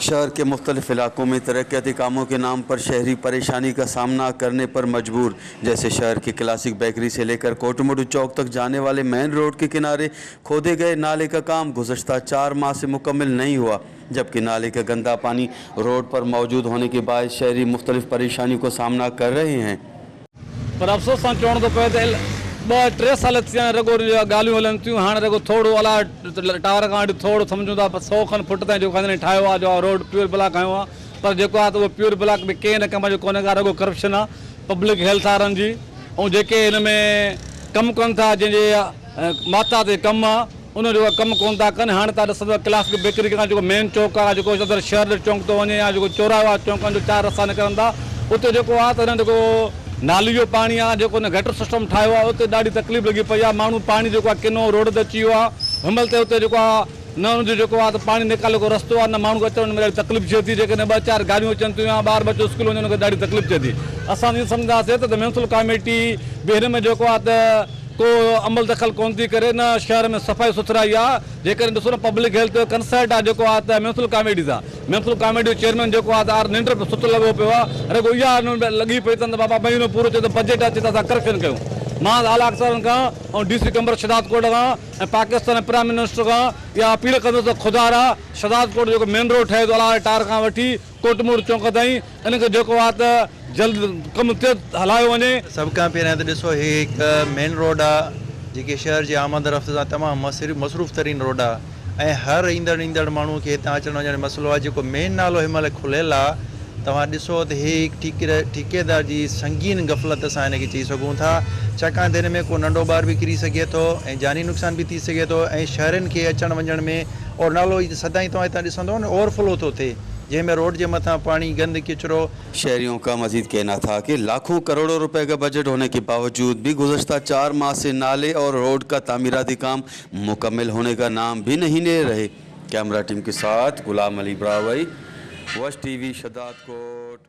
शहर के मुख्तलिफ इलाकों में तरक्याती कामों के नाम पर शहरी परेशानी का सामना करने पर मजबूर। जैसे शहर की क्लासिक बेकरी से लेकर कोटमोटू चौक तक जाने वाले मेन रोड के किनारे खोदे गए नाले का काम गुज़श्ता 4 माह से मुकम्मल नहीं हुआ, जबकि नाले का गंदा पानी रोड पर मौजूद होने के बायस शहरी मुख्तलिफ परेशानियों का सामना कर रहे हैं। पर अफ़सोस सां चवणो थो पवे त ॿ टे साल थी विया आहिनि, रॻो ॻाल्हियूं हलनि थियूं। हाणे रॻो थोरो अलाए टावर खां वठी थोरो सम्झूं था, पर 100 खन फुट ताईं जेको आहे ठाहियो आहे, जो रोड प्योर ब्लॉक आयो आहे, पर जेको आहे त उहो प्योर ब्लॉक बि कंहिं कम जो कोन्हे का, रॻो करप्शन आहे पब्लिक हेल्थ वारनि जी। ऐं जेके हिन में कमु कनि था, जंहिंजे माता ते कमु आहे, उन जो कमु कोन था कनि। हाणे तव्हां ॾिसंदव क्लासिक बेकरी खां जेको मेन चौक आहे, जेको अंदरि शहर चौक थो वञे या जेको चौराहो आहे, चौकनि जो 4 रस्ता निकिरनि था, उते जेको आहे त हिन जेको नाली जो पाणी आहे, जेको हिन गटर सिस्टम ठाहियो आहे, उते ॾाढी तकलीफ़ लॻी पई आहे। माण्हू पाणी जेको आहे किनो रोड ते अची वियो आहे हिन महिल ते, उते जेको आहे न हुनजो जेको आहे त पाणी निकाले को रस्तो आहे, न माण्हू खे अचण में ॾाढी तकलीफ़ थिए थी। जेकॾहिं 2 4 गाॾियूं अचनि थियूं या ॿार बच्चो स्कूल वञे, हुनखे ॾाढी तकलीफ़ थिए थी। असां ईअं सम्झंदासीं त म्युनिसिपल कमेटी बि हिन में जेको आहे त को अमल दख़ल कोन थी करे, न शहर में सफ़ाई सुथराई आहे। जेकॾहिं ॾिसो न पब्लिक हेल्थ जो कंसर्ट आहे जेको आहे त म्युनिसिपल कमेटी सां, म्युनिसिपल कमेटी जो चेयरमैन जेको आहे त यार निंड सुत लॻो पियो आहे, रॻो इहा लॻी पई अथनि त बाबा महीनो पूरो थिए त बजट अचे त असां करप्शन कयूं। मां आला अफ़सरनि खां ऐं डी सी कंबर शहदादकोट खां ऐं पाकिस्तान प्राइम मिनिस्टर खां इहा अपील कंदुसि त ख़ुदारा शहदादकोट जेको मेन रोड ठहे थो अलाए टार खां वठी कोटमूर चौक ताईं, इन खे जेको आहे त जल्द कमु ते हलायो वञे। सभ खां पहिरियां त ॾिसो हे हिकु मेन रोड आहे, जेके शहर जे आमद रफ़्त सां तमामु मसरूफ़ तरीन रोड आहे ऐं हर ईंदड़ ईंदड़ माण्हू खे हितां अचण वञण मसइलो आहे। जेको मेन नालो हिन महिल खुलियल आहे, तव्हां ॾिसो त हे हिकु ठीकेदार जी संगीन गफ़लत सां हिनखे चई सघूं था, छाकाणि त हिन में को नंढो ॿार बि किरी सघे थो ऐं जानी नुक़सानु बि थी सघे थो ऐं शहरनि खे अचण वञण में और नालो सदाईं तव्हां हितां ॾिसंदव न ओवरफ्लो थो थिए, जंहिंमें रोड जे मथां पाणी गंद कचरो। शहरियों का मजीद कहना था कि लाखों करोड़ों रुपए का बजट होने के बावजूद भी गुज़श्ता 4 माह से नाले और रोड का तामीराती काम मुकम्मल होने का नाम भी नहीं ले रहे। कैमरा टीम के साथ गुलाम अली ब्रावई, वश टीवी, शहदादकोट।